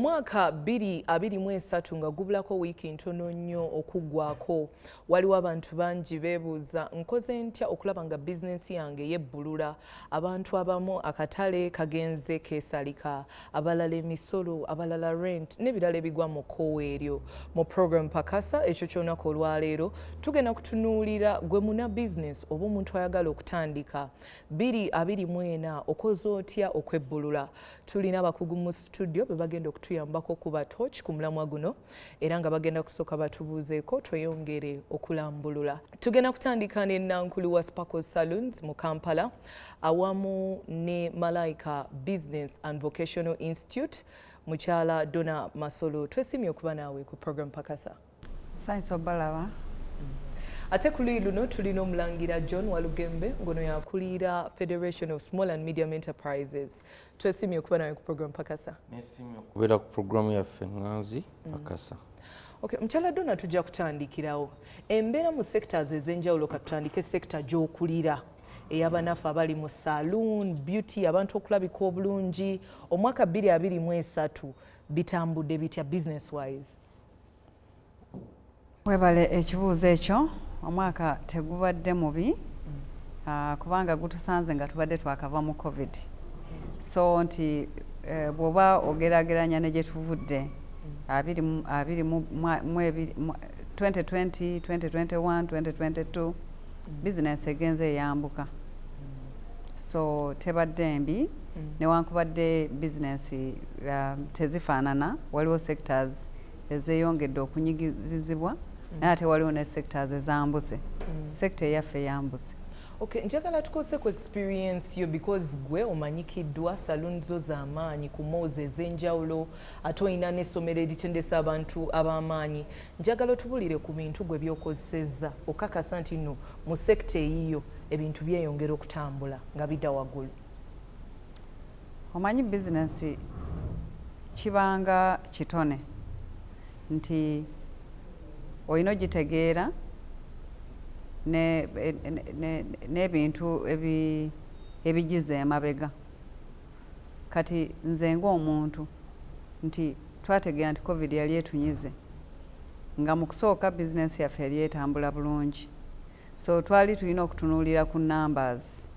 Omwaka 2023 nga gubulako wiiki ntono nnyo okuggwako, waliwo abantu bangi beebuuza, "Nkoze ntya okulaba nga bizinensi yange yebbulula?" Abantu abamu akatale kagenze keesalika, abalala emisolo, abalala rent n'ebirala ebigwa mu kkowa eryo. Mu program Pakasa ekyo ky'olunaku olwaleero, tugenda kutunuulira gwe muna bizinesi oba omuntu ayagala okutandika. 2024 okoze otya okwebbulula? Tulina abakugu mu studio be bagenda okutuyambako kuba torch ku mulamwa guno, era nga bagenda kusooka batubuuzeeko tweyongere okulambulula. Tugenda kutandika ne nankulu wa Sparkles Saloons mu Kampala awamu ne Malaika Business and Vocational Institute, mukyala Donna Masolo. Twesimye okuba naawe ku program Pakasa. Nsanyuse obalaba. Ate ku luyi luno tulina omulangira John Walugembe, ngono yakulira Federation of Small and Medium Enterprises. Twesimye okuba nawe ku program Pakasa. Nesimye okubeera ku programu yaffe ŋŋanzi Pakasa. Okay, mukyala Donna, tujja kutandikirawo embeera mu sectors ez'enjawulo. Katutandike sector gy'okulira, ey'abanaffe abali mu saloon, beauty, abantu okulabika obulungi. Omwaka 2023 bitambudde bitya business wise? Webale ekibuuzo ekyo. Omwaka tegubadde mubi, kubanga gutusanze nga tubadde twakava mu COVID. So nti bw'oba ogeraageranya ne gye tuvudde abiri mu ebiri, 2020, 2021, 2022, bizinensi egenze eyambuka, so tebadde mbi. Newankubadde bizinensi tezifaanana, waliwo sectors ezeeyongedde okunyigirizibwa, naye ate waliwo ne sectors ezambuse. Sector eyaffe eyambuse. Okay, njagala tukose ku experience yo, because gwe omanyikiddwa, saloon zo z'amaanyi ku malls ez'enjawulo, ate olina n'essomero eritendesa abantu ab'amaanyi. Njagala otubulire ku bintu gwe by'okozesezza okakasa nti nno mu sector eyiyo ebintu byeyongera okutambula nga bidda waggulu. Omanyi, bizinensi kibanga kitone nti olina ogitegeera n'ebintu ebigize emabega. Kati nze ng'omuntu nti twategeera nti COVID yali etunyize, nga mu kusooka bizinensi yaffe yali etambula bulungi, so twali tulina okutunuulira ku numbers,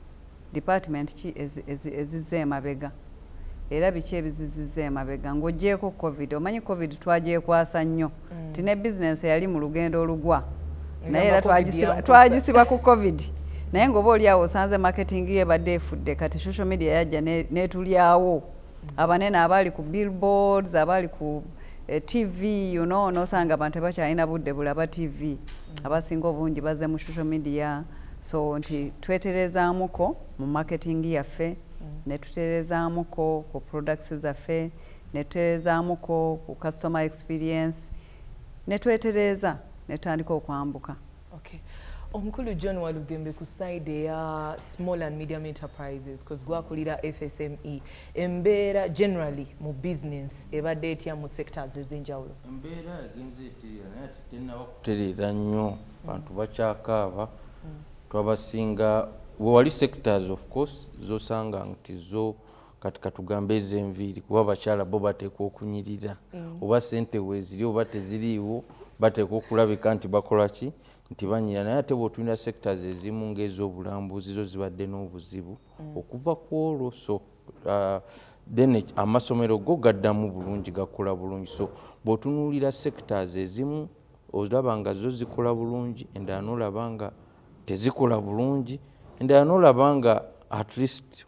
department ki ezizza emabega era biki ebizizizza emabega ng'oggyeeko COVID. Omanyi COVID twagyekwasa nnyo ti ne bizinensi eyali mu lugendo olugwa, naye era twagisiba ku COVID. Naye ng'oba oli awo osanze marketing yo ebadde efudde. Kati social media yajja n'etulyawo. Abanene abaali ku billboards, abaali ku TV, nosanga abantu tebakyalina budde bulaba TV. Abasinga obungi bazze mu social media. So nti tweterezaamuko mu marketing yaffe, ne tuterezaamuko ku products zaffe, ne tuterezaamuko ku customer experience, ne twetereza ne tutandika okwambuka. Okay. Omukulu John Walugembe, ku side eya small and medium enterprises, cause gwakulira FSME, embeera generally mu business ebadde etya mu sectors ez'enjawulo? Embeera egenze etereera, naye ate tennaba kutereera nnyo. Bantu bakyakaaba. Twabasinga wewali sectors, of course, zosanga nti zo kati katugambe ez'enviiri, kuba abakyala bo bateekwa okunyirira, oba sente weeziri oba teziriiwo, bateekwa okulabika nti bakola ki, nti banyira. Naye ate bw'otunula sectors ezimu ng'ez'obulambuzi, zo zibadde n'obuzibu okuva ku olwo. So then amasomero go gaddamu bulungi, gakola bulungi. So bw'otunuulira sectors ezimu, olaba nga zo zikola bulungi, endala n'olaba nga tezikola bulungi, endala n'olaba nga at least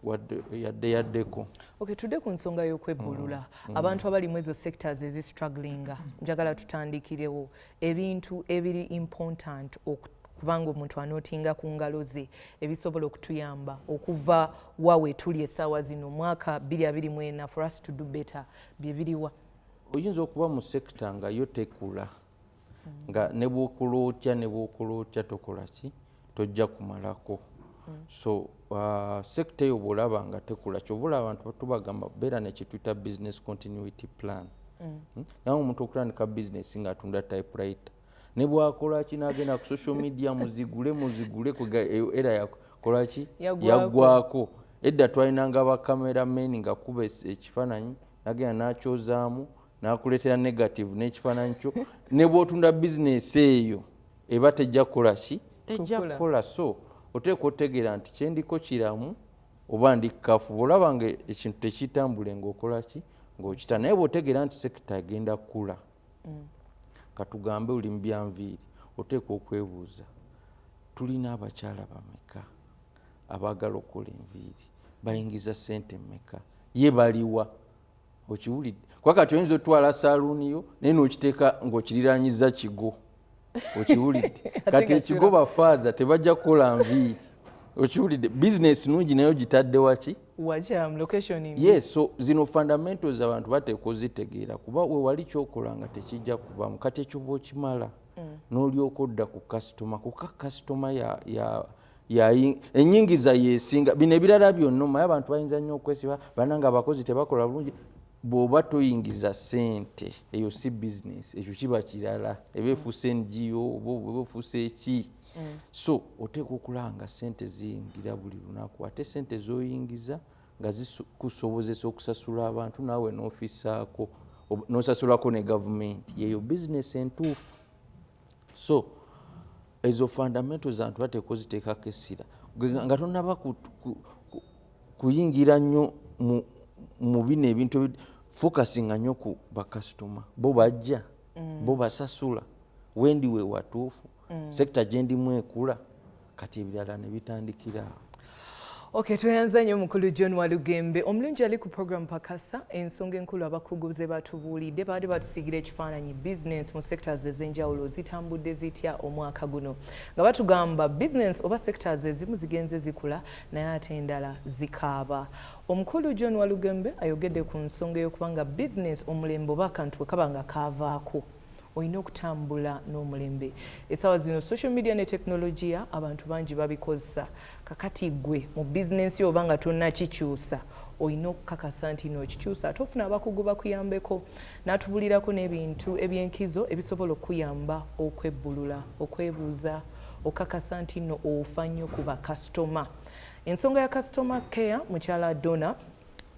yadde yaddeko. Okay, tudde ku nsonga y'okwebbulula. Abantu abali mu ezo sectors ezistrugglinga, njagala tutandikirewo ebintu ebiri important kubanga omuntu anootinga ku ngalo ze, ebisobola okutuyamba okuva wawe tuli essaawa zino mwaka 2024, for us to do better, bye biriwa? Oyinza okuba mu sector nga yo tekula, nga ne bwokola otya, ne bwokola otya, tokola ki, tojja kumalako. So sector eyo bw'olaba nga tekula, kyova olaba abantu tubagamba beera nekituyita business continuity plan. Naye omuntu okutandika business ng'atunda typewriter, ne bwakola ki, n'agenda ku social media, muzigule muzigule, era yakola ki? Yaggwako. Edda twalinanga ba cameramen nga kuba ekifaananyi, nagenda n'akyozaamu. N'akuleetera negative n'ekifaananyi kyo, ne bw'otunda bizinesi eyo eba tejja kukola ki? Tejja Kukula. kukola. So oteekwa otegeera nti kyendiko kiramu oba ndi kafu. Bw'olaba nga ekintu tekitambule, ng'okola ki? Ng'okita. Naye bw'otegeera nti sector egenda kukula, katugambe oli mu byanviiri, oteekwa okwebuuza, tulina abakyala bameka abaagala okukola enviiri? Bayingiza ssente mmeka? Ye baliwa? Okiwulidde? Kuba kati oyinza otwala saaluuni yo naye n'okiteeka ng'okiriranyiza kigo. Okiwulidde? Kati nga ekigo bafaaza tebajja kukola nviiri. Okiwulidde? Bizinesi nungi naye ogitadde waki? Wakyamu, location mbi. Yes, so zino fundamentals abantu bateekwa ozitegeera, kuba we wali kyokola nga tekijja kuvamu. Kati ekyo bw'okimala, n'olyoka odda ku kasitoma, kuka kasitoma enyingiza yesinga bino ebirala byonna. Omaye abantu bayinza nnyo okwesiba bananga abakozi tebakola bulungi. Bw'oba toyingiza ssente, eyo si bizinesi, ekyo kiba kirala, eba efuuse NGO oba efuuse eki. So oteekwa okulaba nga ssente ziyingira buli lunaku, ate ssente z'oyingiza nga zikusobozesa okusasula abantu, naawe n'ofisaako, n'osasulako ne gavumenti. Yeyo bizinesi entuufu. So ezo fundamentals abantu bateekwa oziteekako essira nga tonaba kuyingira nnyo mu bino ebintu. Focusinga nnyo ku bakasitoma bo, bajja bo basasula, wendi we watuufu, sector gyendimu ekula, kati ebirala ne bitandikira awo. Okay, tweyanza nnyo omukulu John Walugembe omulungi ali ku program Pakasa. Ensonga enkulu abakugu ze batubuulidde, baali batusiigira ekifaananyi business mu sectors ez'enjawulo zitambudde zitya omwaka guno, nga batugamba business oba sectors ezimu zigenze zikula naye ate endala zikaaba. Omukulu John Walugembe ayogedde ku nsonga ey'okuba nga business omulembe oba akantu bwe kaba nga kaavaako, olina okutambula n'omulembe. Essaawa zino social media ne tekinologiya abantu bangi babikozesa. Kakati gwe mu bizinensi oba nga tonnakikyusa, olina okukakasa nti nookikyusa, ate ofuna abakugu bakuyambeko. N'atubulirako n'ebintu ebyenkizo ebisobola okuyamba okwebbulula, okwebuuza, okakasa nti nno ofa nnyo ku bakasitoma. Ensonga ya customer care, mukyala Donna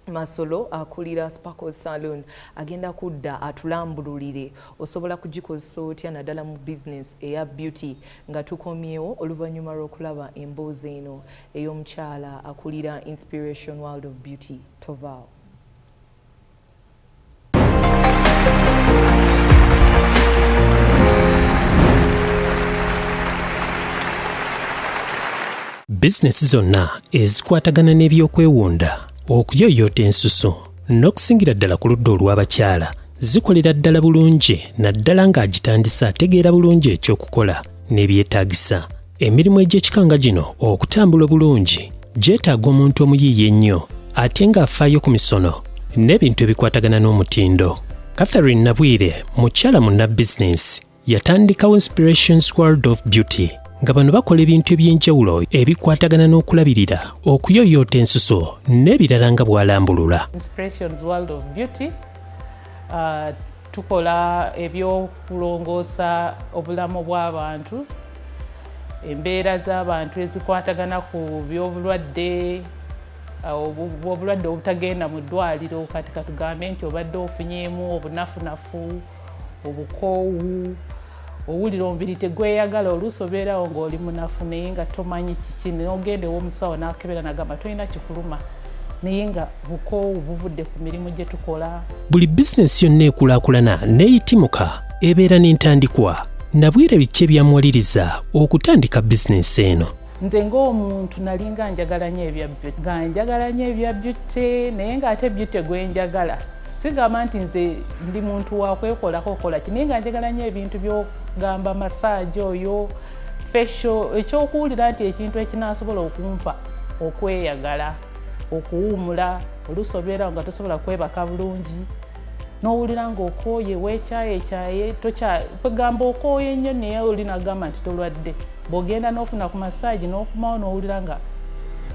Masolo akulira Sparkle Saloon agenda kudda atulambululire osobola kugikozesa otya naddala mu business eya beauty, nga tukomyewo oluvannyuma lw'okulaba emboozi eno ey'omukyala akulira Inspiration World of Beauty. Tovaawo. Bizinesi zonna ezikwatagana n'ebyokwewunda, okuyoyoota ensusu n'okusingira ddala ku ludda olw'abakyala zikolera ddala bulungi, naddala ng'agitandise ategeera bulungi ekyokukola n'ebyetaagisa. Emirimu egy'ekika nga gino okutambula obulungi gyetaaga omuntu omuyiiya ennyo ate ng'afaayo ku misono n'ebintu ebikwatagana n'omutindo. Catherine Nabwire mukyala munnabizinensi, yatandikawo Inspirations World of Beauty, nga bano bakola ebintu eby'enjawulo ebikwatagana n'okulabirira, okuyoyoota ensusu n'ebirala nga bw'alambulula. Inspirations World of Beauty, tukola ebyokulongoosa obulamu bw'abantu, embeera z'abantu ezikwatagana ku byobulwadde, obulwadde obutagenda mu ddwaliro. Kati katugambe nti obadde ofunyeemu obunafunafu, obukoowu, owulira omubiri tegweyagala, oluusi obeerawo ng'oli munafu naye nga tomanyi kiki, n'ogenda ew'omusawo n'akebera n'agamba tolina kikuluma, naye nga bukoowu buvudde ku mirimu gye tukola. Buli bizinensi yonna ekulaakulana n'eyitimuka ebeera n'entandikwa. Nabwire biki ebyamuwaliriza okutandika bizinensi eno? Nze ng'omuntu nalinga njagala nnyo ebya beauty, nga njagala nnyo ebya beauty, naye ng'ate beauty gwe njagala sigamba nti nze ndi muntu wakwekolako okola ki, naye nga njagala nnyo ebintu byogamba massage oyo, facial, ekyokuwulira nti ekintu ekinaasobola okumpa okweyagala, okuwummula. Oluusi obeerawo nga tosobola kwebaka bulungi, n'owulira ng'okooye, weekyayekyaye, kwegamba okooye nnyo, naye oli nagamba nti tolwadde. Bw'ogenda n'ofuna ku massage n'okumawo n'owulira nga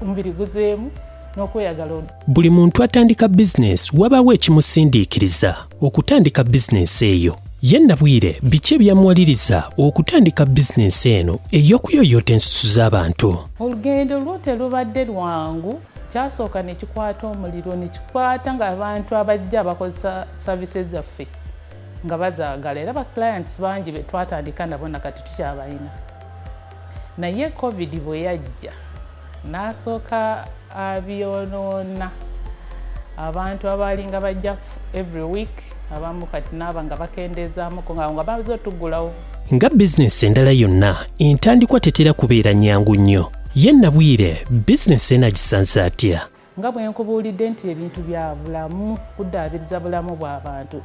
omubiri guzeemu n'okweyagala. Buli muntu atandika bizinensi wabaawo ekimusindiikiriza okutandika bizinensi eyo. Ye Nabwire biki ebyamuwaliriza okutandika bizinensi eno ey'okuyoyoota ensusu z'abantu? Olugendo lwo telubadde lwangu. Kyasooka ne kikwata omuliro, ne kikwata ng'abantu abajja abakozesa services zaffe nga bazaagala, era ba clients bangi be twatandika nabo nakati tukyabalina. Naye COVID bwe yajja n'asooka abyonoona. Abantu abaalinga bajja every week, abamu kati naaba nga bakendezaamuko nga baze otuggulawo. Nga bizinesi endala yonna, entandikwa tetera kubeera nnyangu nnyo. Ye Nabwire bizinesi eno agisanze atya? Nga bwe nkubuulidde nti ebintu bya bulamu, kuddaabiriza bulamu bw'abantu,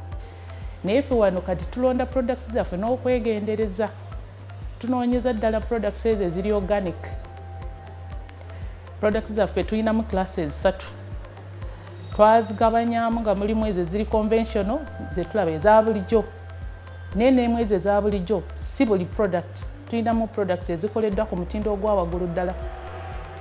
naye ffe wano kati tulonda products zaffe n'okwegendereza. Tunoonyeza ddala products ezo eziri organic. Products zaffe tulinamu classes ssatu, twazigabanyamu nga mulimu ezo eziri conventional, zetulaba eza bulijjo, naye nemu ezo eza bulijjo si buli product. Tulinamu products ezikoleddwa ku mutindo ogwa waggulu ddala,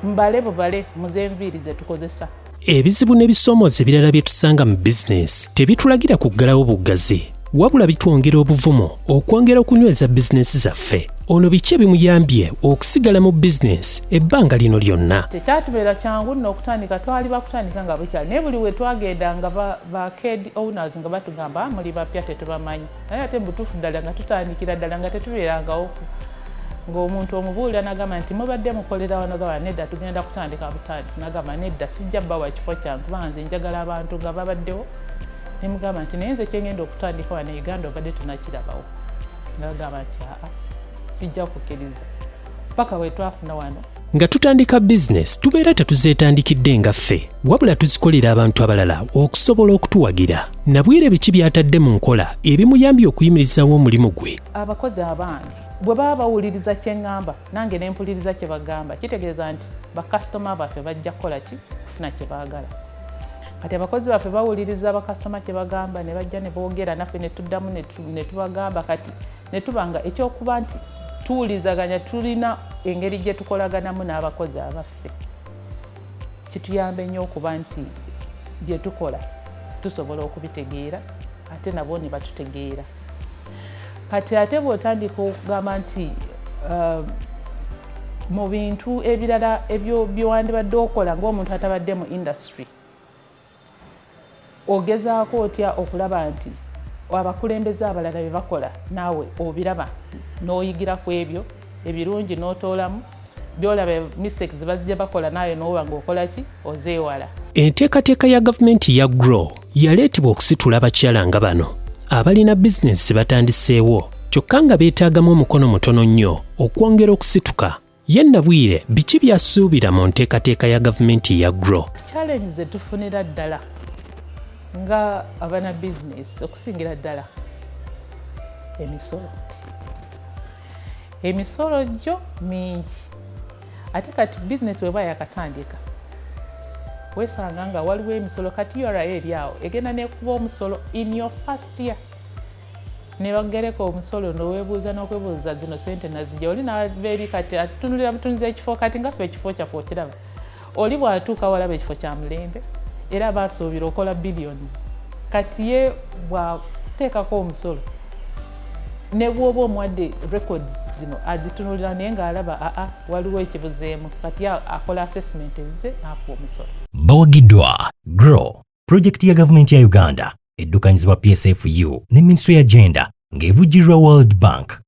mbale bubale muzenviiri zetukozesa. Ebizibu n'ebisoomooza ebirala bye tusanga mu bizinesi tebitulagira kuggalawo buggazi, wabula bitwongera obuvumu okwongera okunyweza bizinesi zaffe. Ono biki ebimuyambye okusigala mu bizinesi ebbanga lino lyonna? Tekyatubeera kyangu nno okutandika, twali bakutandika nga bukyali, naye buli we twagenda nga ba arcade owners nga batugamba, muli bapya, tetubamanyi. Naye ate mubutuufu ddala nga tutandikira ddala nga tetubeerangawo, ng'omuntu omubuulira nagamba nti mubadde mukolera wano, gamba nedda, tugenda kutandika butandisi. Nagamba nedda, sijja bbawa kifo kyange kubanga nze njagala abantu nga babaddewo. Nemugamba nti naye nze kyengenda okutandika wano e Uganda obadde tonakirabawo. Nagamba nti aa, sijja kukkiriza, paka we twafuna wano. Nga tutandika bizinesi tubeera tetuzeetandikidde nga ffe, wabula tuzikolera abantu abalala okusobola okutuwagira. Nabwire biki by'atadde mu nkola ebimuyambye okuyimirizaawo omulimu gwe? Abakozi abange bwe baba bawuliriza kye ŋŋamba, nange ne mpuliriza kye bagamba, kitegeeza nti bakasitoma baffe bajja kukola ki? Kufuna kye baagala. Kati abakozi baffe bawuliriza bakasitoma kye bagamba, ne bajja ne boogera naffe, ne tuddamu ne tubagamba. Kati ne tuba nga ekyokuba nti tuwulizaganya, tulina engeri gye tukolaganamu n'abakozi abaffe, kituyamba ennyo okuba nti bye tukola tusobola okubitegeera, ate nabo ne batutegeera. Kati ate bw'otandika okugamba nti mu bintu ebirala ebyo byewandibadde okola ng'omuntu atabadde mu industry, ogezaako otya okulaba nti abakulembeze abalala bye bakola naawe obiraba n'oyigira ku ebyo ebirungi, n'otoolamu byolaba mistakes bazijja bakola, naawe n'oba ng'okola ki? Ozeewala. Enteekateeka ya gavumenti ya GROW yaleetebwa okusitula abakyala nga bano abalina bizinesi ze batandiseewo, kyokka nga beetaagamu omukono mutono nnyo okwongera okusituka. Ye Nabwire biki by'asuubira mu nteekateeka ya gavumenti ya GROW? Challenge zetufunira ddala nga abana bizinesi, okusingira ddala emisolo. Emisolo gyo mingi, ate kati bizinesi weba yakatandika wesanga nga waliwo emisolo. Kati URA eri awo egenda nekuba omusolo in your first year, nebagereka omusolo, nowebuuza n'okwebuuza zino sente nazijja. Oli nava eri kati atunulira butunzi ekifo. Kati nga ffe ekifo kyaffe okiraba, oli bw'atuuka walaba ekifo kya mulembe, era basuubira okola billions. Kati ye bw'ateekako omusolo, ne bw'oba omuwadde records zino azitunulira, naye ng'alaba aa, waliwo ekibuzeemu. Kati akola assessment ezze n'akuwa omusolo. Bawagiddwa GROW, pulojekiti ya gavumenti ya Uganda eddukanyizibwa PSFU ne Minisitule ya Gender ng'evujjirirwa World Bank.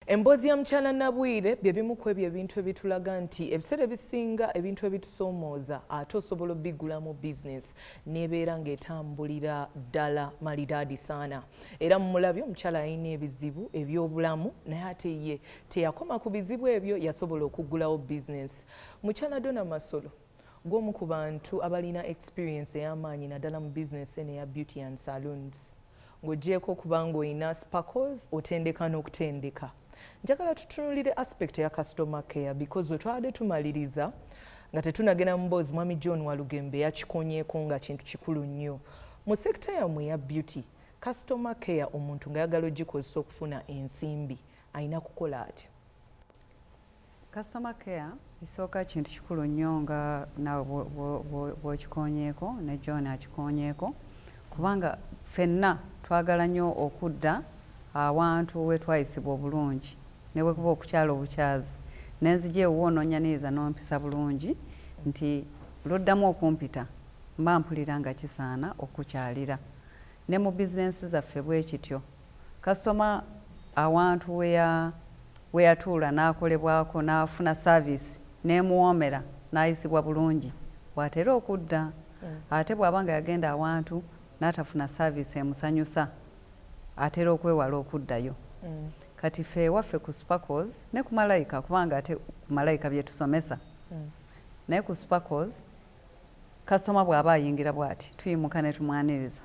Emboozi ya mukyala Nabwire bye bimu ku ebyo ebintu ebitulaga nti ebiseera ebisinga ebintu ebitusoomooza ate osobola obbigulamu bizinesi n'ebeera ng'etambulira ddala malidaadi saana. Era mumulabye, omukyala alina ebizibu eby'obulamu, naye ate ye teyakoma ku bizibu ebyo, yasobola okuggulawo bizinesi. Mukyala Dona Masolo, gw'omu ku bantu abalina experience ey'amaanyi naddala mu bizinesi eno eya beauty and saloons. Ng'ogyeko okuba ng'olina Sparkles, otendeka n'okutendeka. Njagala tutunulire aspect eya customer care, because we twabadde tumaliriza nga tetunagenda mu mboozi, mwami John Walugembe yakikonyeeko nga kintu kikulu nnyo mu sector yammwe eya beauty. Customer care, omuntu ng'ayagala ogikozesa okufuna ensimbi alina kukola atya? Customer care kisooka kintu kikulu nnyo, nga naawe bw'okikonyeeko ne John akikonyeeko, kubanga ffenna twagala nnyo okudda awantu we twayisibwa obulungi, ne bwe kuba okukyala obukyazi, nenzija ewuwo n'onnyaniriza n'ompisa bulungi nti Lwoddamu okumpita mba mpulira nga kisaana okukukyalira. Ne mu bizinensi zaffe bwe kityo. Kasitoma awantu we yatuula n'akolebwako n'afuna service n'emuwoomera n'ayisibwa bulungi, bw'atera okudda. Ate bw'aba nga yagenda awantu n'atafuna service emusanyusa, atera okwewala okuddayo. Kati ffe ewaffe ku Sparkles ne ku Malayika, kubanga ate ku Malayika bye tusomesa, naye ku Sparkles kasitoma bw'aba ayingira bw'ati, tuyimuka ne tumwaniriza.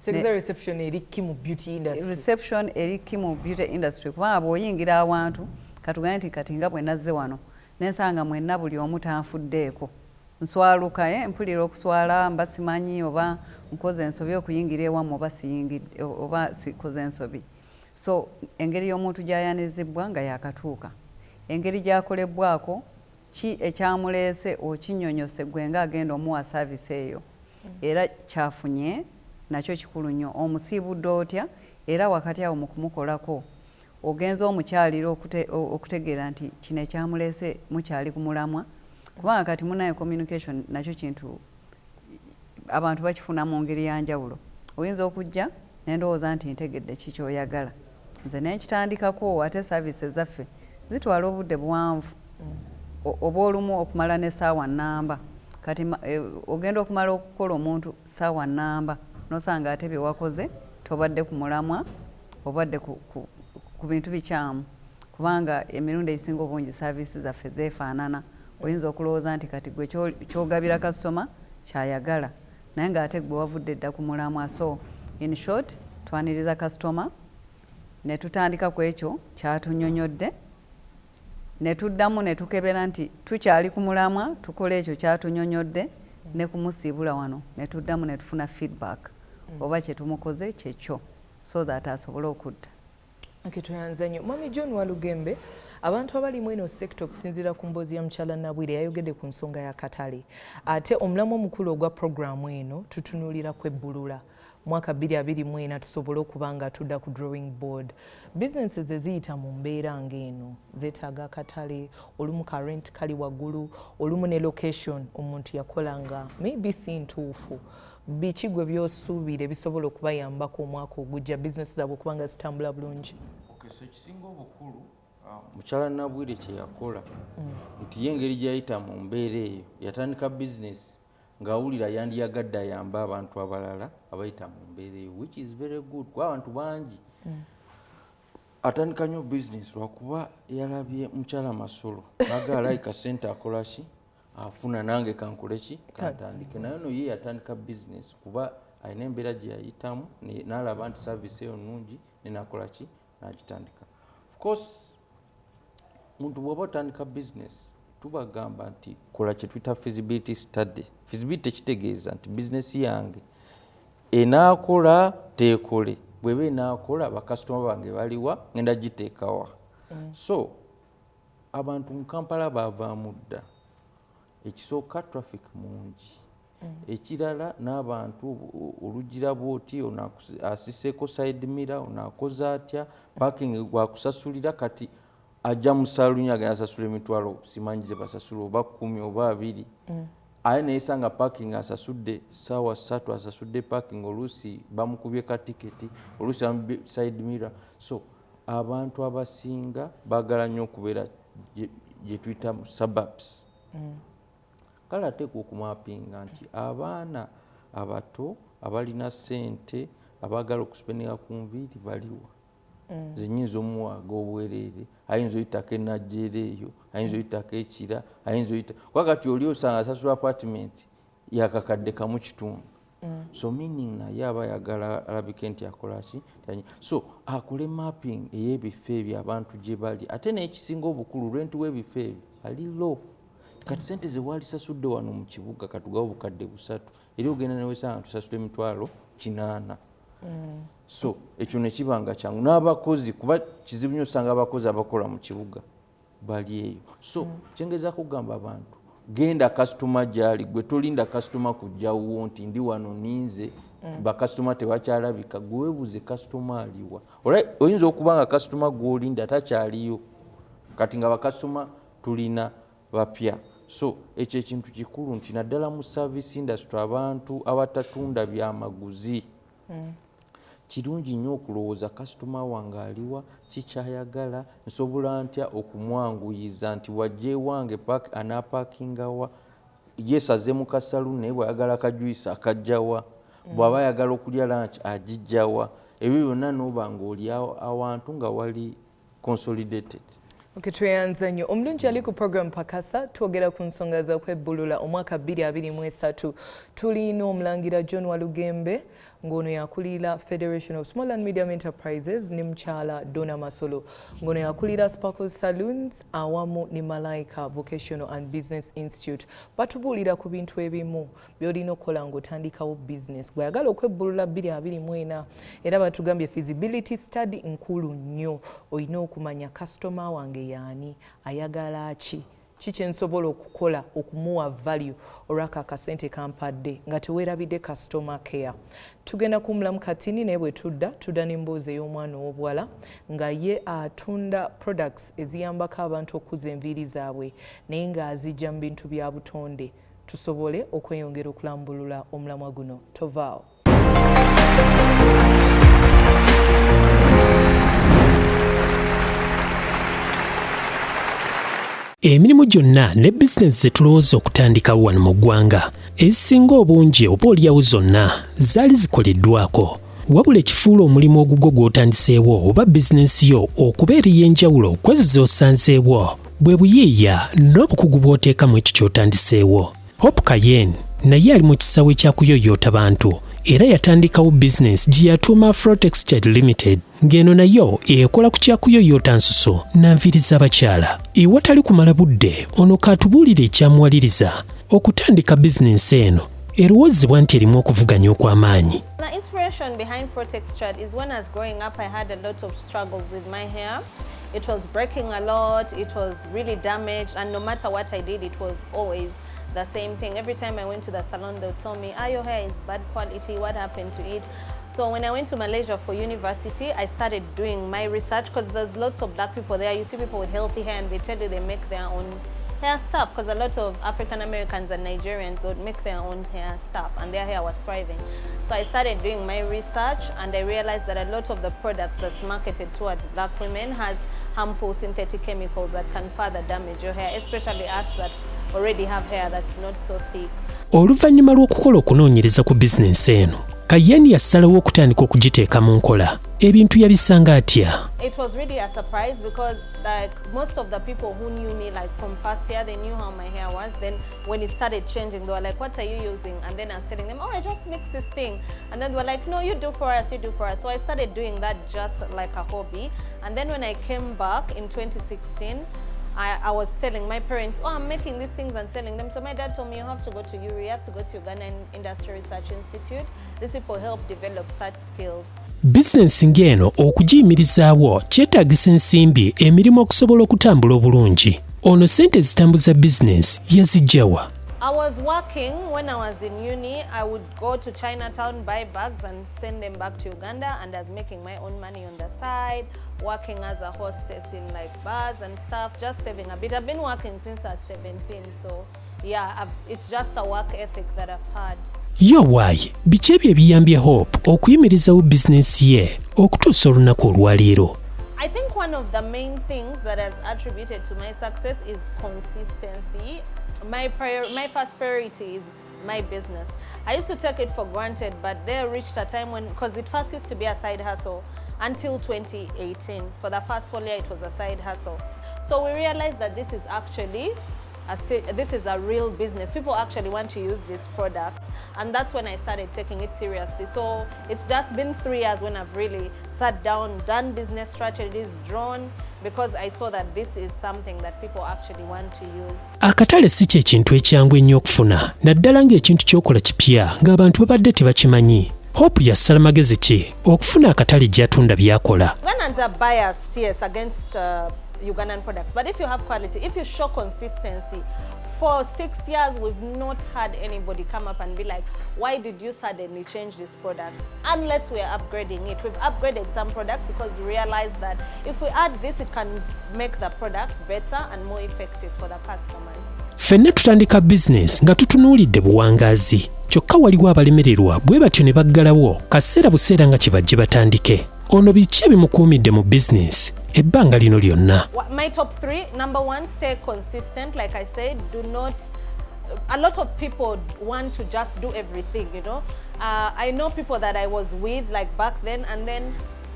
Reception eri ki mu beauty industry? Reception eri ki mu beauty industry, kubanga bw'oyingira awantu, katugambe nti kati nga bwe nazze wano nensanga mwenna buli omu tanfuddeeko, nswaluka, mpulira okuswala, mba simanyi oba nkoze ensobi okuyingira ewammwe oba siyingidde oba sikoze ensobi. So engeri y'omuntu gy'ayanizibwa nga yakatuuka, engeri gy'akolebwako, ki ekyamuleese okinnyonnyose gwe nga agenda omuwa service eyo, era kyafunye nakyo kikulu nnyo. Omusiibudde otya? Era wakati awo mu kumukolako ogenza omukyalira okutegeera nti kino ekyamuleese mukyali ku mulamwa, kubanga kati munaye communication nakyo kintu abantu bakifuna mu ngeri ya njawulo. Oyinza okujja nendowooza nti ntegedde ki kyoyagala, nze nenkitandikako, ate services zaffe zitwala obudde buwanvu, oba olumu okumala n'essaawa nnamba. Kati ogenda okumala okukola omuntu ssaawa nnamba, nosanga ate bye wakoze tobadde ku mulamwa, obadde ku bintu bikyamu, kubanga emirundi egisinga obungi service zaffe zeefaanana. Oyinza okulowooza nti kati gwe kyogabira kasitoma kyayagala, naye ng'ate gwe wavudde dda ku mulamwa. So in short, twaniriza kasitoma ne tutandika ku ekyo kyatunyonyodde, ne tuddamu ne tukebera nti tukyali ku mulamwa, tukola ekyo kyatunyonyodde, ne kumusiibula wano ne tuddamu ne tufuna feedback oba kye tumukoze kyekyo, so that asobole okudda. Okay, tweyanza nnyo, Mwami John Walugembe. Abantu abali mu eno sector, okusinziira ku mboozi ya mukyala Nabwire, yayogedde ku nsonga ya katale, ate omulamu omukulu ogwa programu eno tutunuulira kwebbulula mwaka 2024 tusobole okuba nga tudda ku drawing board. Businesses eziyita mu mbeera ng'eno zeetaaga akatale, olumu ka rent kali waggulu, olumu ne location omuntu yakola nga maybe si ntuufu. Biki gwe by'osuubira ebisobola okubayambako omwaka ogujja bizinesi zaabwe okuba nga zitambula bulungi? Okay, so ekisinga obukulu, mukyala Nabwire kye yakola nti ye engeri gye yayita mu mbeera eyo, yatandika bizinesi ng'awulira yandiyagadde ayambe abantu abalala abayita mu mbeera eyo, which is very good, kuba abantu bangi atandika nnyo bizinesi lwakuba yalabye mukyala Masolo naga alayika sente akola ki, afuna, nange kankole ki, kantandike. Naye no ye yatandika bizinesi kuba alina embeera gye yayitamu n'alaba nti service eyo nnungi, nenakola ki, n'agitandika. Of course, muntu bw'oba otandika bizinesi, tubagamba nti kola kye tuyita feasibility study. Feasibility kitegeeza nti bizinesi yange enaakola teekole, bweba enaakola bakasitoma bange baliwa, ngenda giteekawa? So abantu mu Kampala baavaamu dda. Ekisooka, traffic mungi. Ekirala, n'abantu olugira bwoti, ono asiseeko side mirror, ono akoze atya, parking gwakusasulira. Kati ajja mu saluuni agenda asasula emitwalo simanyi ze basasula, oba 10 oba 20, aye neyesanga parking asasudde saawa 3, asasudde parking, oluusi bamukubye ka tiketi, oluusi bamukubye side mirror. So abantu abasinga baagala nnyo okubeera gye tuyita mu suburbs. Kale ateekwa okumapinga nti abaana abato abalina ssente abaagala okuspendinga ku nviiri baliwa, nze nyinza omuwaaga obwereere, ayinza oyitako enajjeera eyo, ayinza oyitako ekira, ayinza oyita kuba kati oli osanga asasula apartment yakakadde kamu kitundu. So meaning naye aba ayagala alabike nti akola ki. So akole mapping ey'ebifo ebyo abantu gye bali. Ate n'ekisinga obukulu, rent w'ebifo ebyo ali low. Kati sente ze waalisasudde wano mu kibuga, katugawo 3,000, eri ogenda newesanga tusasula 800,000. So ekyo nekiba nga kyangu. N'abakozi, kuba kizibu nnyo osanga abakozi abakola mu kibuga bali eyo. So kyengezaako kugamba abantu, genda kasitoma gyali, gwe tolinda kasitoma kujjawo nti ndi wano ninze, bakasitoma tebakyalabika. Gwe weebuuze kasitoma aliwa. Oyinza okuba nga kasitoma gw'olinda takyaliyo kati, nga bakasitoma tulina bapya. So ekyo ekintu kikulu nti naddala mu service industry, abantu abatatunda byamaguzi, kirungi nnyo okulowooza kasitoma wange aliwa, kikyayagala, nsobola ntya okumwanguyiza nti wajja ewange anaapakingawa, yesaze mu kasalu, naye bw'ayagala kajuice akajjawa, bw'aba ayagala okulya lunch agijjawa. Ebyo byonna n'oba ng'oli awantu nga wali consolidated. Okay, tweyanza nnyo. Omulungi ali ku program Pakasa, twogera ku nsonga za kwebbulula omwaka 2023. Tulina omulangira John Walugembe, ng'ono yakulira Federation of Small and Medium Enterprises, ne mukyala Donna Masolo, ng'ono yakulira Sparkles Saloons awamu ne Malaika Vocational and Business Institute. Batubuulira ku bintu ebimu by'olina okukola ng'otandikawo business gw'ayagala okwebbulula 2024. Era batugambye feasibility study nkulu nnyo. Olina okumanya kasitoma wange yaani, ayagala ki, ki kyensobola okukola okumuwa value olwako akasente kampadde, nga teweerabidde customer care. Tugenda kuwumulamu katini, naye bwe tudda, tudda n'emboozi ey'omwana ow'obuwala nga ye atunda products eziyambako abantu okukuza enviiri zaabwe, naye ng'azijja mu bintu bya butonde, tusobole okweyongera okulambulula omulamwa guno. Tovaawo. Emirimu gyonna ne bizinesi ze tulowooza okutandikawo wano mu ggwanga, ezisinga obungi oba oliawo zonna zaali zikoleddwako. Wabula ekifuula omulimu ogugwo gw'otandiseewo oba bizinensi yo okubeera ey'enjawulo ku ezo z'osanzeewo bwe buyiiya n'obukugu bw'oteeka mu ekyo ky'otandiseewo. Hope Kayen naye ali mu kisaawe kya kuyoyoota bantu, era yatandikawo bizinensi gye yatuuma Afrotextured Limited, ng'eno nayo ekola ku kyakuyoyoota nsusu na nviiri z'abakyala. Ewatali kumala budde, ono kaatubuulira ekyamuwaliriza okutandika bizinensi eno erowoozebwa nti erimu okuvuganya okw'amaanyi. The inspiration behind Protextured is when I was growing up, I had a lot of struggles with my hair. It was breaking a lot, it was really damaged, and no matter what I did, it was always the same thing. Every time I went to the salon, they would tell me, "Ah, your hair is bad quality, what happened to it?" So when I went to Malaysia for university, I started doing my research because there's lots of black people there. You see people with healthy hair and they tell you they make their own hair stuff, because a lot of African Americans and Nigerians would make their own hair stuff and their hair was thriving. So I started doing my research and I realized that a lot of the products that's marketed towards black women has harmful synthetic chemicals that can further damage your hair, especially us that already have hair that's not so thick. Oluvannyuma lw'okukola okunoonyereza ku bizinensi eno, Kayeni yasalawo okutandika okugiteeka mu nkola. Ebintu yabisanga atya? It was really a surprise because, like, most of the people who knew me, like, from first year, they knew how my hair was. Then when it started changing, they were like, "What are you using?" And then I was telling them, "Oh, I just mix this thing." And then they were like, "No, you do for us, you do for us." So I started doing that just like a hobby. And then when I came back in 2016, I was telling my parents, "Oh, I'm making these things and selling them." So my dad told me, "You have to go to URI, you have to go to Uganda Industry Research Institute. These people help develop such skills." Bizinensi ng'eno okugiyimirizaawo kyetaagisa ensimbi, emirimu okusobola okutambula obulungi. Ono ssente ezitambuza bizinensi yaziggyawa? I was working when I was in uni. I would go to Chinatown, buy bags and send them back to Uganda, and I was making my own money on the side, working as a hostess in, like, bars and stuff, just saving a bit. I've been working since I was 17, so yeah, it's just a work ethic that I've had. Yo waayi, biki ebyo ebiyambye Hope okuyimirizawo bizinensi ye okutuusa olunaku olwaleero? I think one of the main things that has attributed to my success is consistency. My first priority is my business. I used to take it for granted, but there reached a time when, because it first used to be a side hustle until 2018. For the first full year, it was a side hustle. So we realized that this is actually this is a real business. People actually want to use this product. And that's when I started taking it seriously. So it's just been 3 years when I've really sat down, done business strategies, drawn, because I saw that this is something that people actually want to use. Akatale si kye kintu ekyangu ennyo okufuna, naddala ng'ekintu ky'okola kipya ng'abantu babadde tebakimanyi. Hope yasala magezi ki okufuna akatale gy'atunda by'akola? Ugandans are biased, yes, against Ugandan products. But if you have quality, if you show consistency, for 6 years we've not had anybody come up and be like, "Why did you suddenly change this product?" Unless we are upgrading it. We've upgraded some products because we realized that if we add this, it can make the product better and more effective for the customers. Ffenna tutandika bizinensi nga tutunuulidde buwangaazi, kyokka waliwo abalemererwa bwe batyo ne baggalawo kaseera buseera nga kibajje batandike. Ono biki ebimukuumidde mu bizinensi ebbanga lino lyonna? My top three: number one, stay consistent. Like I said, do not, a lot of people want to just do everything. I know people that I was with, like, back then, and then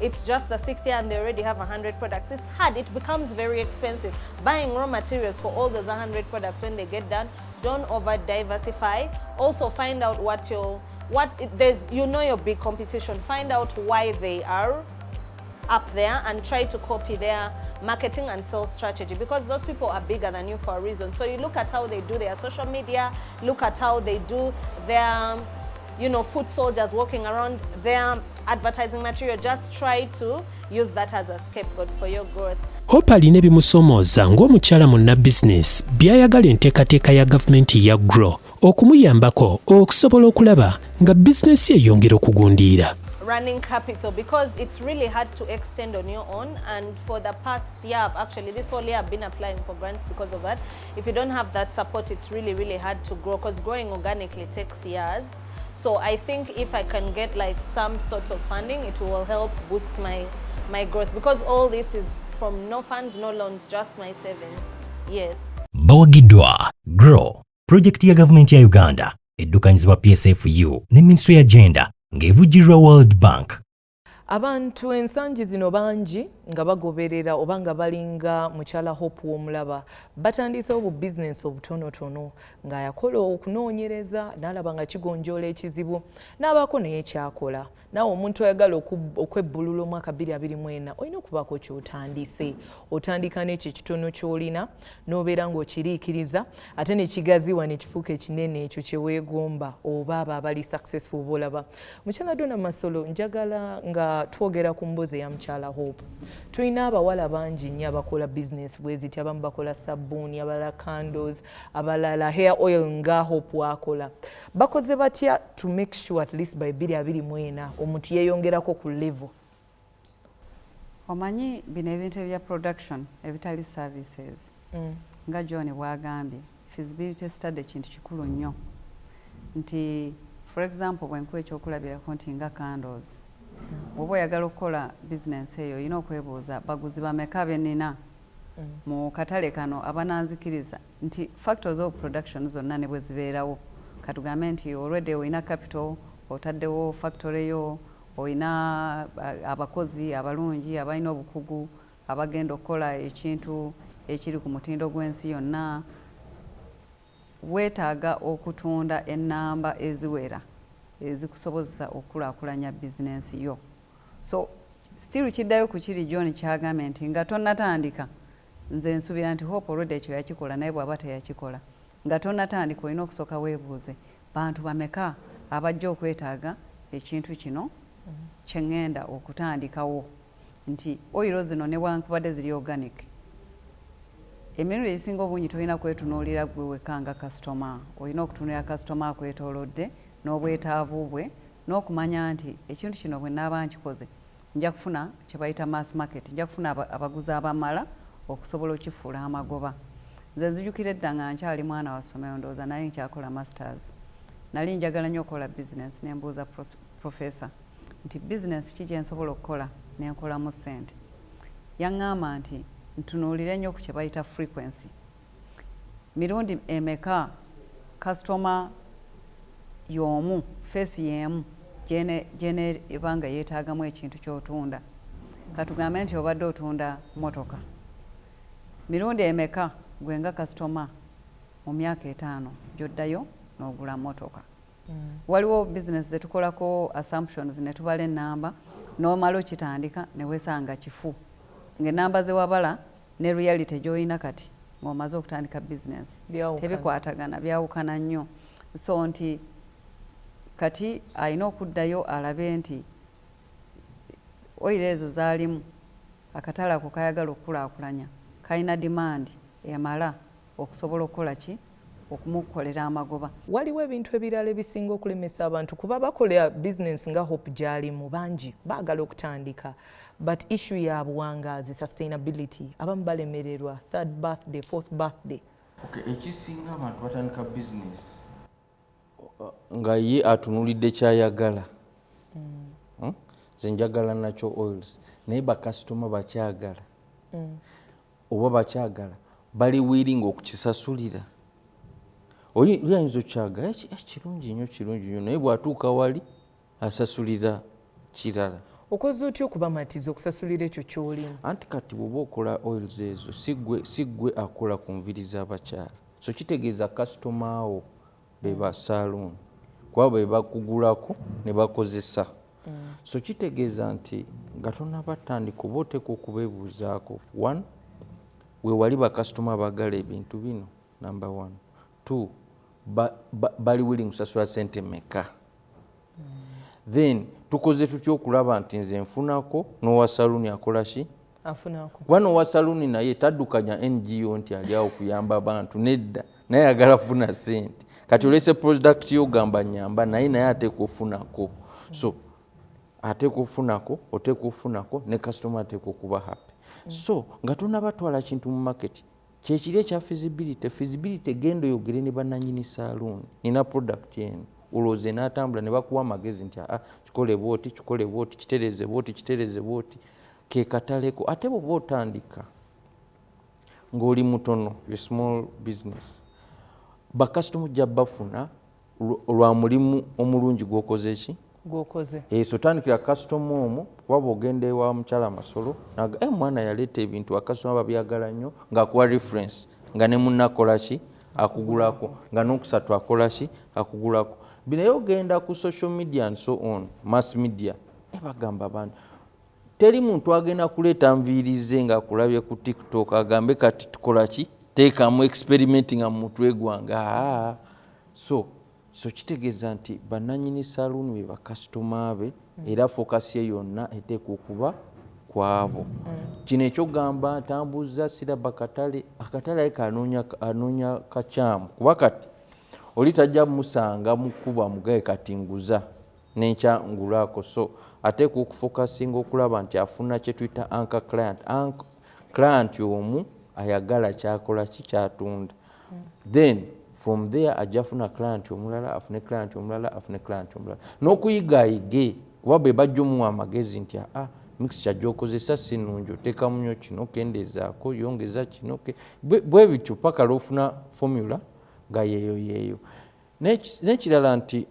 it's just the sixth year and they already have 100 products. It's hard. It becomes very expensive buying raw materials for all those 100 products. When they get done, don't over diversify. Also find out what your what there's you know your big competition. Find out why they are up there and try to copy their marketing and sales strategy, because those people are bigger than you for a reason. So you look at how they do their social media, look at how they do their foot soldiers walking around, their advertising material. Just try to use that as a scapegoat for your growth. Hope alina ebimusoomooza ng'omukyala munnabizinensi by'ayagala enteekateeka ya gavumenti ya GROW okumuyambako okusobola okulaba nga bizinensi eyongera okugundiira. Running capital, because it's really hard to extend on your own, and for the past year, actually this whole year, I've been applying for grants because of that. If you don't have that support, it's really, really hard to grow, because growing organically takes years. So I think if I can get, like, some sort of funding, it will help boost my growth, because all this is from no funds, no loans, just my savings, yes. Bawagiddwa GROW, pulojekiti ya gavumenti ya Uganda eddukanyizibwa PSFU ne Minisitule ya Gender ng'evujjirirwa World Bank. Abantu ensangi zino bangi nga bagoberera oba nga balinga mukyala Hope w'omulaba, batandisewo bu bizinensi obutonotono ng'ayakola okunoonyereza n'alaba nga kigonjoola ekizibu n'abaako naye kyakola. Naawe omuntu ayagala okwebbulula omwaka 2024, olina okubaako ky'otandise. Otandika n'ekyo ekitono ky'olina n'obeera ng'okiriikiriza ate ne kigaziwa ne kifuuka ekinene ekyo kye weegomba, oba abo abali successful boolaba. Mukyala Dona Masolo, njagala nga twogera ku mboozi eya mukyala Hope, tulina abawala bangi nnyo abakola bizinesi bwe ziti. Abamu bakola sabbuuni, abalala candles, abalala hair oil nga Hope wakola. Bakoze batya to make sure at least by 2024 omuntu yeeyongerako ku level? Omanyi bino ebintu ebya production ebitali services, nga John bw'agambye, feasibility study kintu kikulu nnyo. Nti for example, bwenkuwa ekyokulabirako nti nga candles, bw'oba oyagala okukola bizinensi eyo, olina okwebuuza baguzi bameka be nnina mu katale kano abananzikiriza, nti factors of production zonna ne bwe zibeerawo. Katugambe nti already olina capital, otaddewo factory yo, olina abakozi abalungi abalina obukugu abagenda okukola ekintu ekiri ku mutindo gw'ensi yonna. Weetaaga okutunda ennamba eziwera ezikusobozesa okukulaakulanya bizinensi yo. So still kiddayo ku kiri John kyagambye nti nga tonnatandika, nze nsuubira nti Hope already ekyo yakikola, naye bw'aba teyakikola, nga tonnatandika olina okusooka weebuuze bantu bameka abajja okwetaaga ekintu kino kye ŋŋenda okutandikawo. Nti oil zino newankubadde ziri organic, emirundi egisinga obungi tolina kwetunuulira gwe wekka nga kasitoma, olina okutunuulira kasitoma akwetoolodde n'obwetaavu bwe n'okumanya nti ekintu kino bwe naaba nkikoze nja kufuna kye bayita mass market, nja kufuna abaguzi abamala okusobola okukifuula amagoba. Nze nzijukira edda nga nkyali mwana wa ssomero, ndowooza naye nkyakola masters, nali njagala nnyo okukola bizinesi, ne mbuuza professor nti bizinesi ki kyensobola okukola nenkolamu ssente. Yaŋŋamba nti ntunuulire nnyo ku kye bayita frequency, mirundi emeka kasitoma y'omu, face y'emu gyene eba nga yeetaagamu ekintu ky'otunda. Katugambe nti obadde otunda motoka, mirundi emeka gwe nga kasitoma mu myaka 5 gy'oddayo n'ogula motoka? Waliwo bizinesi zetukolako assumptions ne tubala ennamba, n'omala okitandika ne weesanga kifu ng'ennamba ze wabala ne reality gy'olina kati ng'omaze okutandika bizinesi Byawukana. tebikwatagana, byawukana nnyo. So nti kati alina okuddayo alabe nti oil ezo zaalimu akatale ako kayagala okukulaakulanya kalina demand emala okusobola okukola ki, okumukolera amagoba. Waliwo ebintu ebirala ebisinga okulemesa abantu kuba bakola bizinensi nga Hope gy'alimu. Bangi baagala okutandika, but issue ya buwangaazi, sustainability, abamu balemererwa third birthday, fourth birthday. Okay, ekisinga abantu batandika bizinesi nga ye atunulidde kyayagala. Nze njagala natural oils, naye bakasitoma bakyagala oba bakyagala, bali willing okukisasulira? Oli ayinza okyagala, "Eh, kirungi nnyo, kirungi nnyo," naye bw'atuuka wali asasulira kirala. Okoze otya okubamatiza okusasulira ekyo ky'olimu? Anti kati bw'oba okola oils ezo, si ggwe akola ku nviiri z'abakyala, so kitegeeza kasitoma wo be ba saloon, kuba be bakugulako ne bakozesa. So kitegeeza nti nga tonaba tandika, oba oteeka okubeebuuzaako. One, we wali bakasitoma abaagala ebintu bino, number one. Two, bali willing kusasula sente meka? Then tukoze tutya okulaba nti nze nfunako n'owa saluuni akola ki? Afunako. Kuba n'owa saluuni naye taddukanya NGO nti ali awo kuyamba abantu, nedda, naye ayagala funa sente. Kati olese product yo, ogamba nyamba, naye ateeka ofunako. So ateeka ofunako, oteeka ofunako, ne kasitoma ateeka okuba happy. So nga tonabatwala kintu mu market, kyekiri ekya feasibility. Feasibility, genda oyogere ne bannanyini saloon, nina product eno, olowooza enaatambula? Ne bakuwa amagezi nti aa, kikole bwoti, kikole bwoti, kitereze bwoti, kitereze bwoti, ke kataleko. Ate bw'oba otandika ng'oli mutono, your small business, bakasitoma ojja bafuna lwa mulimu omulungi gw'okoze ki? Gwokoze. Eh, so tandikira kasitoma omwo, kuba bw'ogenda ewa mukyala Masolo naga, "Eh, mwana yaleeta ebintu, akasitoma babyagala nnyo," ng'akuwa reference, nga ne munnakola ki, akugulako, nga n'okusatu akola ki, akugulako. Binaye ogenda ku social media and so on, mass media, eh, bagamba abantu, teri muntu agenda kuleeta nviiri ze ng'akulabye ku TikTok agambe kati tukola ki, teekamu experiment nga mu mutwe gwange. Aa, so kitegeeza nti bannanyini saluuni be bakasitoma be, era focus ye yonna eteekwa okuba kwabo. Kino ekyogamba ntambuza siraba katale, akatale aye anoonya kakyamu, kuba kati oli tajja musanga mukuba mugaye kati nguza nenkya ngulaako. So ateekwa okufocusinga okulaba nti afuna kye tuyita anchor client. Client omu ayagala kyakola ki, kyatunda. Then from there ajja afuna client omulala, afune client omulala, afune client omulala, n'okuyiga ayige, kuba bwe bajja omuwa amagezi nti aa, mixture gy'okozesa si nnungi, oteekamu nnyo kino, kendezaako, yongeza kino, bwe bityo paka lw'ofuna formula nga yeeyo yeeyo. N'ekirala nti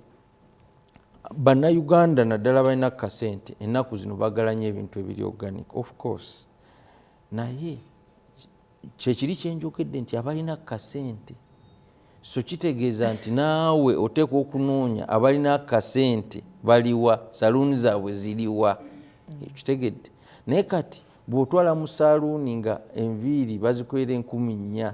Bannayuganda naddala balina kasente ennaku zino baagala nnyo ebintu ebiri organic, of course, naye kyekiri kyenjogedde nti abalina kasente. So kitegeeza nti naawe oteekwa okunoonya abalina kasente baliwa, saluuni zaabwe ziriwa, kitegedde? Naye kati bw'otwala mu saluuni nga enviiri bazikolera 4000,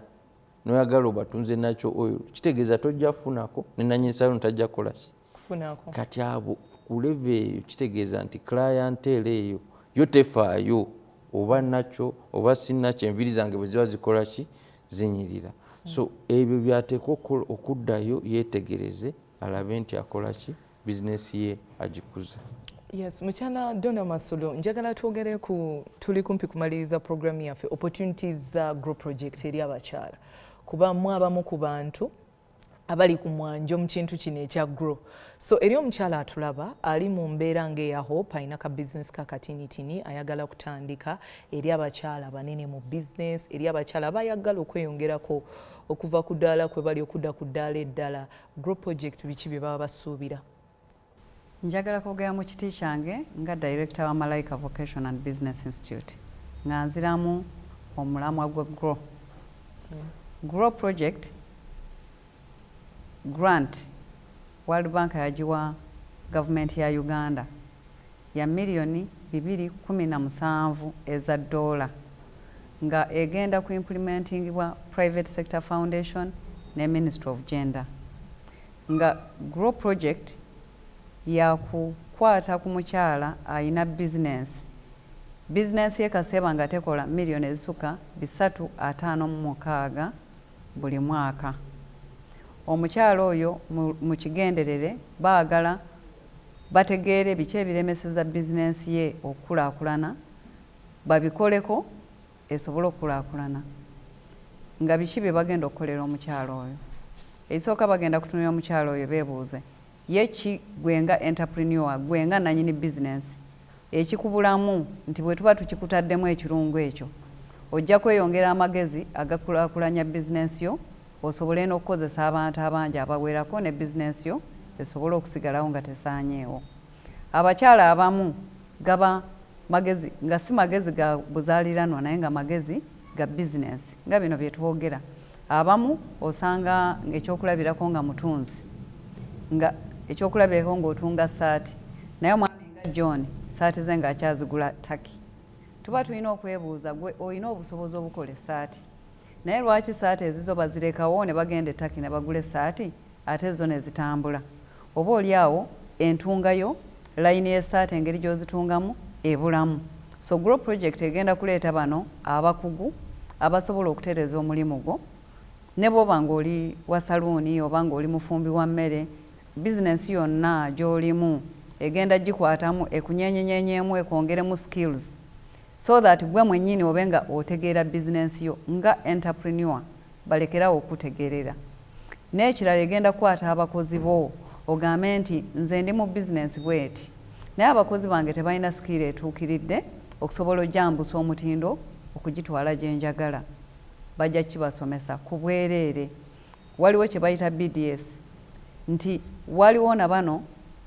noyagala obatunze nakyo oil, kitegeeza tojja kufunako, nenanyini saluuni tajja kukolaki? Kufunako. Kati abo ku level eyo, kitegeeza nti clientele eyo yo tefaayo oba nakyo oba sinakyo, enviiri zange bwe ziba zikola ki, zinyirira. So ebyo byateekwa okuddayo yeetegereze, alabe nti akola ki, bizinesi ye agikuza. Yes, mukyala Donna Masolo, njagala twogere ku, tuli kumpi kumaliriza programu yaffe, opportunities za Grow Project eri abakyala, kuba mu abamu ku bantu abali ku mwanjo mu kintu kino ekya Grow. So eri omukyala atulaba ali mu mbeera ng'eya Hope, alina ka business ka katinitini ayagala kutandika, eri abakyala banene mu business, eri abakyala abayagala okweyongerako okuva ku ddaala kwe bali okudda ku ddaala eddala, Grow Project biki bye baba basuubira? Njagala kwogera mu kiti kyange nga director wa Malaika Vocation and Business Institute, nga nziramu omulamwa gwa Grow. Grow Project grant World Bank yagiwa gavumenti ya Uganda ya miliyoni 217 eza dola, nga egenda ku implementingibwa Private Sector Foundation ne Ministry of Gender, nga Grow Project yakukwata ku mukyala ayina bizinensi, bizinensi ye kaseeba nga tekola miliyoni ezisukka 356 buli mwaka. Omukyala oyo mu kigenderere baagala bategeere biki ebiremeseza bizinensi ye okukulaakulana, babikoleko esobole okukulaakulana. Nga biki bye bagenda okukolera omukyalo oyo? Ekisooka, bagenda kutunulira omukyalo oyo, beebuuze ye ki, gwe nga entrepreneur, gwe nga nanyini bizinensi, ekikubulamu nti bwe tuba tukikutaddemu ekirungo ekyo, ojja kweyongera amagezi agakulaakulanya bizinensi yo, osobole n'okukozesa abantu abangi abawerako, ne bizinensi yo esobole okusigalawo nga tesaanyeewo. Abakyala abamu gaba magezi nga si magezi ga buzaaliranwa, naye nga magezi ga bizinensi nga bino bye twogera. Abamu osanga ekyokulabirako nga mutunzi, nga ekyokulabirako ng'otunga saati, naye omwami nga John saati ze ng'akyazigula Turkey. Tuba tulina okwebuuza, gwe olina obusobozi obukola essaati, naye lwaki saati ezizo bazirekawo ne bagenda e Turkey ne bagula essaati, ate zo ne zitambula? Oba oli awo entungayo, layini y'essaati, engeri gy'ozitungamu ebulamu. So Grow Project egenda kuleeta bano abakugu abasobola okutereeza omulimu gwo, ne bw'oba ng'oli wa saluuni oba ng'oli mufumbi wa mmere, bizinensi yonna gy'olimu egenda gikwatamu, ekunyenyenyenyeemu, ekwongeremu skills, so that gwe mwennyini obe nga otegeera bizinensi yo nga entrepreneur, balekerawo okutegeerera. N'ekirala, egenda kukwata abakozi bo, ogambe nti nze ndi mu bizinensi bweti, naye abakozi bange tebalina skill etuukiridde okusobola ojambusa omutindo okugitwala gye njagala. Bajja kibasomesa ku bwereere. Waliwo kye bayita BDS, nti waliwo na bano,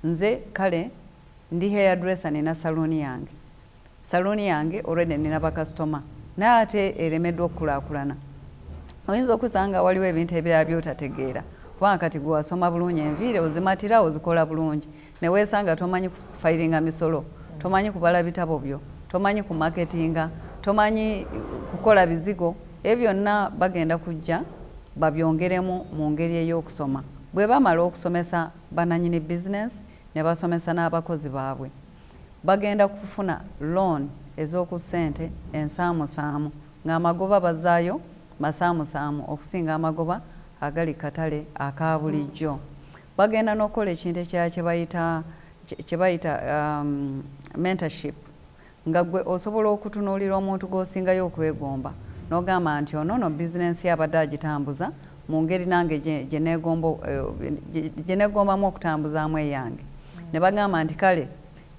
nze kale ndi hairdresser, nina saluuni yange, saluuni yange already nina bakasitoma, naye ate eremeddwa okukulaakulana. Oyinza okusanga waliwo ebintu ebirala byotategeera, kubanga kati gwe wasoma bulungi, enviiri ozimatira, ozikola bulungi, neweesanga tomanyi kufayiringa misolo, tomanyi kubala bitabo byo, tomanyi ku marketinga, tomanyi kukola bizigo. Ebyo byonna bagenda kujja babyongeremu mu ngeri ey'okusoma. Bwe bamala okusomesa bananyini bizinensi ne basomesa n'abakozi baabwe, bagenda kufuna loan ez'oku ssente ensaamusaamu, ng'amagoba bazaayo masaamusaamu okusinga amagoba agali katale aka bulijjo. Bagenda n'okukola ekintu ekirala kye bayita mentorship, nga gwe osobola okutunuulira omuntu gw'osingayo okwegomba n'ogamba nti ono no bizinensi ye abadde agitambuza mu ngeri nange gye neegombamu okutambuzaamu eyange. Ne bagamba nti kale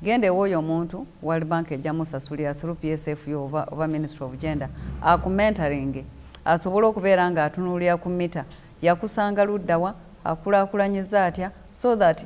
genda ew'oyo omuntu, World Bank ejja musasulira through PSFU oba Ministry of Gender, akumentoring, asobole okubeera ng'atunuulira ku mita yakusanga luddawa, akulaakulanyiza atya, so that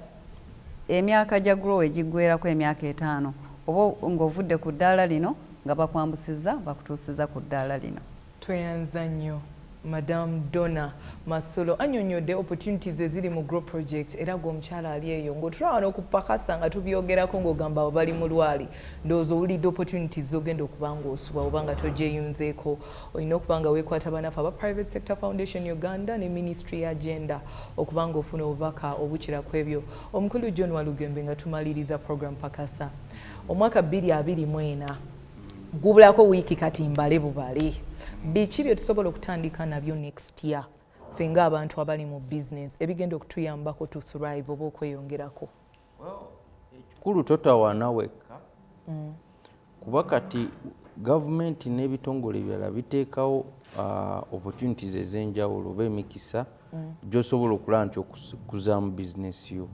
emyaka gya Grow egiggwerako emyaka 5, oba ng'ovudde ku ddaala lino nga bakwambusizza, bakutuusiza ku ddaala lino. Tweyanza nnyo Madam Donna Masolo, annyonnyodde opportunities eziri mu Grow Project. Era gwe omukyala ali eyo ng'otulaba n'okupakasa nga tubyogerako ng'ogamba abo bali mu lwali, ndowooza owulidde opportunities z'ogenda okuba ng'osubwa oba nga togyeyunzeeko. Olina okuba nga weekwata bannaffe aba Private Sector Foundation Uganda ne Ministry ya Gender okuba ng'ofuna obubaka obukira ku ebyo. Omukulu John Walugembe, nga tumaliriza program Pakasa, omwaka 2024 gubulako wiiki kati mbale bubale, biki bye tusobola okutandika nabyo next year ffe ng'abantu abali mu business ebigenda okutuyambako to thrive oba okweyongerako? Ekikulu, totawaana wekka, kuba kati gavumenti n'ebitongole ebirala biteekawo opportunities ez'enjawulo oba emikisa gy'osobola okulaba nti okuzaamu bizinesi yo.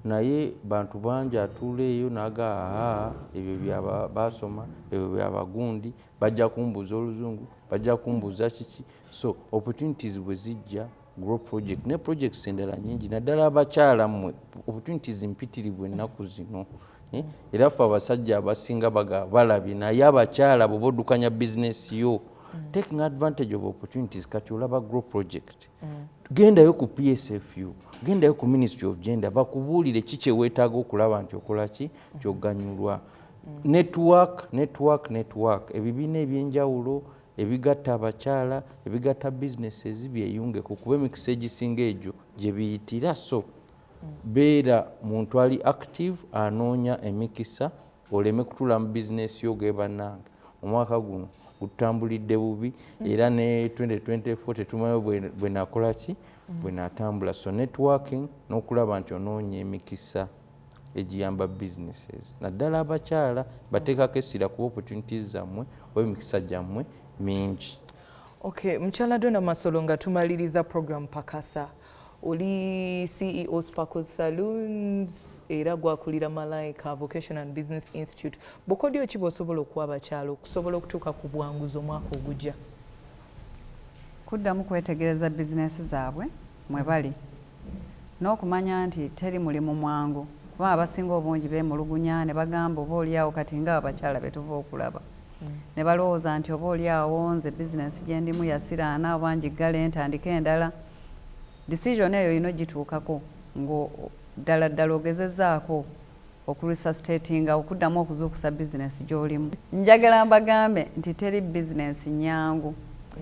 Naye bantu bangi atuula eyo naga, aa, ebyo byaba basoma, ebyo byabagundi, bajja kumbuuza oluzungu, bajja kumbuuza kiki. So opportunities bwe zijja, Grow Project ne projects endala nyingi, naddala abakyala mmwe, opportunities mpitirivu ennaku zino. Eh, era ffe abasajja abasinga balabye, naye abakyala bw'oba oddukanya bizinesi yo, taking advantage of opportunities. Kati olaba Grow Project, gendayo ku PSFU, gendayo ku Ministry of Gender, bakubuulire ki kyeweetaaga okulaba nti okola ki kyoganyulwa. Network, network, network. Ebibiina ebyenjawulo ebigatta abakyala, ebigatta businesses, byeyungeko, kuba emikisa egisinga egyo gye biyitira. So beera muntu ali active, anoonya emikisa, oleme kutuula mu bizinesi yo ge bannange omwaka guno gutambulidde bubi, era ne 2024 tetumanyi bwe nakola ki, bwe natambula. So networking n'okulaba nti onoonya emikisa egiyamba businesses, naddala abakyala, bateekako essira kuba opportunities zammwe oba emikisa gyammwe mingi. Okay, Mukyala Donna Masolo, nga tumaliriza program Pakasa, oli CEO Sparkle Saloons era gwakulira Malaika Vocation and Business Institute. Bukodyo ki bw'osobola okuwa abakyala okusobola okutuuka ku bwanguzi omwaka ogujja? Kuddamu kwetegereza bizinesi zaabwe mwe bali n'okumanya nti teri mulimu mwangu, kuba abasinga obungi beemulugunya ne bagamba oba oliawo kati nga abakyala betuva okulaba ne balowooza nti oba oliawo nze bizinesi gye ndimu yasiraana, oba ngiggale ntandike endala. Decision eyo olina ogituukako ngo ddala ddala ogezezzaako okuresuscitatinga, okuddamu okuzuukusa bizinesi gy'olimu. Njagala mbagambe nti teri bizinesi nyangu.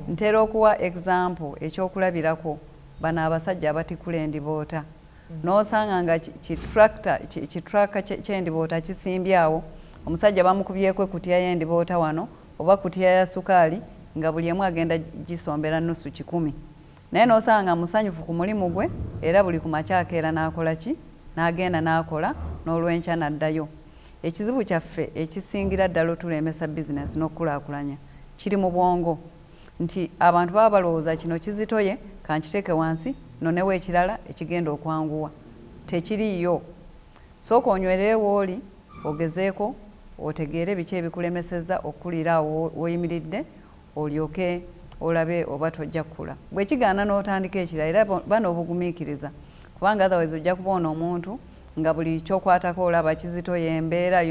Ntera okuwa example, ekyokulabirako, bano abasajja abatikula endiboota, n'osanga nga kitraka ky'endiboota kisimbye awo, omusajja bamukubyeko ekutiya y'endiboota wano oba kutiya ya sukaali, nga buli emu agenda gisombera 50, naye n'osanga nga musanyufu ku mulimu gwe, era buli ku makya akeera n'akola ki, n'agenda n'akola, n'olwenkya n'addayo. Ekizibu kyaffe ekisingira ddala otulemesa bizinesi n'okukulaakulanya kiri mu bwongo, nti abantu baba balowooza kino kizitoye, kankiteeke wansi nonewo ekirala ekigenda okwanguwa. Tekiriiyo. Sooka onywerere wooli, ogezeeko otegeere biki ebikulemesezza okukulira awo woyimiridde, olyoke olabe oba tojja kukula. Bwe kigaana n'otandika ekirala, era ba n'obugumiikiriza, kubanga otherwise ojja kuba ono omuntu nga buli kyokwatako olaba kizitoye embeera,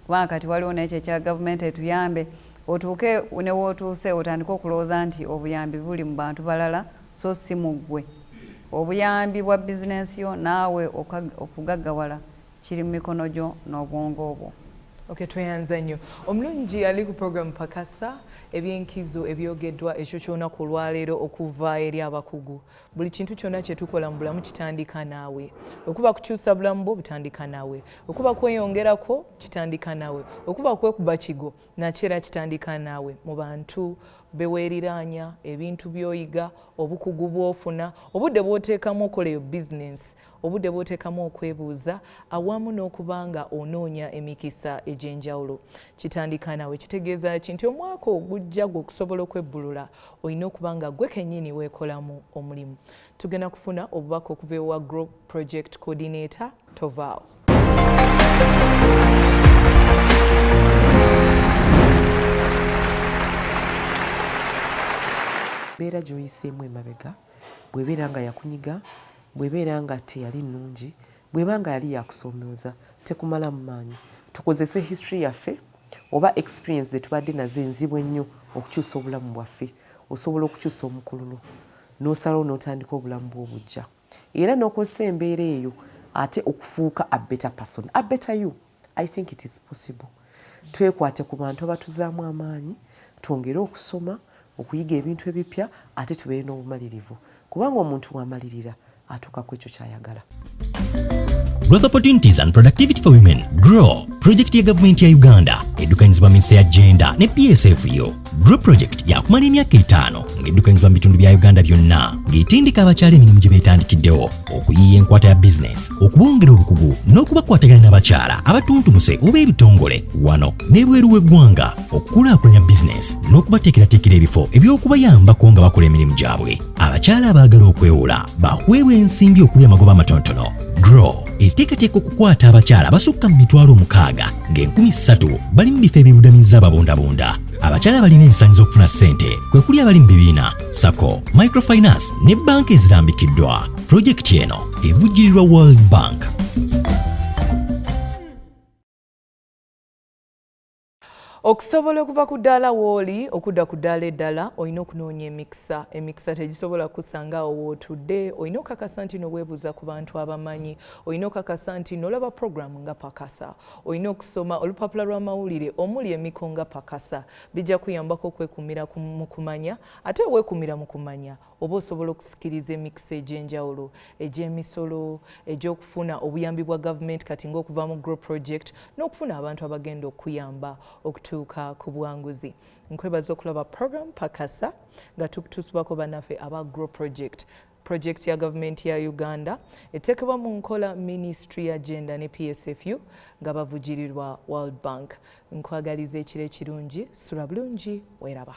kubanga kati waliwo nekyo ekya gavumenti etuyambe, otuuke ne wootuuse otandike okulowooza nti obuyambi buli mu bantu balala, so si mu ggwe. Obuyambi bwa bizinensi yo naawe okugaggawala kiri mu mikono gyo n'obwongo obwo. Okay, tweyanza nnyo. Omulungi ali ku program Pakasa, ebyenkizo ebyogeddwa ekyo ky'olunaku olwaleero okuva eri abakugu. Buli kintu kyonna kye tukola mu bulamu kitandika naawe. Okuba kukyusa bulamu bwo, butandika naawe. Okuba kweyongerako, kitandika naawe. Okuba kwekuba kigo, nakyo era kitandika naawe, mu bantu beweeriraanya, ebintu by'oyiga, obukugu bw'ofuna, obudde bw'oteekamu okola eyo bizinensi, obudde bw'oteekamu okwebuuza, awamu n'okuba nga onoonya emikisa egy'enjawulo. Kitandika naawe. Kitegeeza ki? Nti omwaka ogujja gwe okusobola okwebbulula, olina okuba nga gwe kennyini weekolamu omulimu. Tugenda kufuna obubaka okuva ewa Grow Project Coordinator. Tovaawo. Mbeera gy'oyiseemu emabega bw'ebeera nga yakunyiga, bw'ebeera nga teyali nnungi, bw'eba nga yali yakusoomooza, tekumalamu maanyi. Tukozese history yaffe oba experience ze tubadde nazo enzibu ennyo okukyusa obulamu bwaffe. Osobola okukyusa omukululo n'osalawo n'otandika obulamu bw'obuggya, era n'okozesa embeera eyo ate okufuuka a better person, a better you. I think it is possible. Twekwate ku bantu abatuzaamu amaanyi, twongere okusoma, okuyiga ebintu ebipya, ate tubeere n'obumalirivu, kubanga omuntu bw'amalirira atuuka ku ekyo ky'ayagala. Growth Opportunities and Productivity for Women, GROW project ya gavumenti ya Uganda eddukanyizibwa minisita ya gender ne PSFU. GROW project yakumala emyaka 5 ng'eddukanyizibwa mu bitundu bya Uganda byonna, ng'etendeka abakyala emirimu gye beetandikiddewo, okuyiiya enkwata ya bizinesi, okubongera obukugu n'okubakwatagana n'abakyala abatuntumuse oba ebitongole wano n'ebweru w'eggwanga okukulaakulanya bizinesi n'okubateekerateekera ebifo eby'okubayambako nga bakola emirimu gyabwe. Abakyala abaagala okwewola bakuweebwa ensimbi okuli amagoba amatonotono. GROW eteekateeka okukwata abakyala abasukka mu 60,000, ng'e 3000 bali mu bifo ebibudamizza ababundabunda. Abakyala balina ebisaanyizo okufuna ssente kwe kuli abali mu bibiina, SACCO, microfinance ne banka ezirambikiddwa. Pulojekiti eno evujjirirwa World Bank. Okusobola okuva ku ddaala w'oli okudda ku ddaala eddala, olina okunoonya emikisa. Emikisa tegisobola kusanga awo w'otudde. Olina okakasa nti noweebuuza ku bantu abamanyi, olina okakasa nti nolaba programu nga Pakasa, olina okusoma olupapula lw'amawulire omuli emiko nga Pakasa. Bijja kuyambako okwekumira mu kumanya, ate weekumira mu kumanya oba osobola okusikiriza emikisa egy'enjawulo, egy'emisolo, egy'okufuna obuyambi bwa gavumenti kati ng'okuva mu Grow Project, n'okufuna abantu abagenda okuyamba okutuuka ku buwanguzi. Nkwebaza okulaba program Pakasa nga tukutuusibwako bannaffe aba Grow Project. Project ya gavumenti ya Uganda eteekebwa mu nkola Ministry ya Gender ne PSFU nga bavugirirwa World Bank. Nkwagaliza ekiro ekirungi, sula bulungi, weeraba.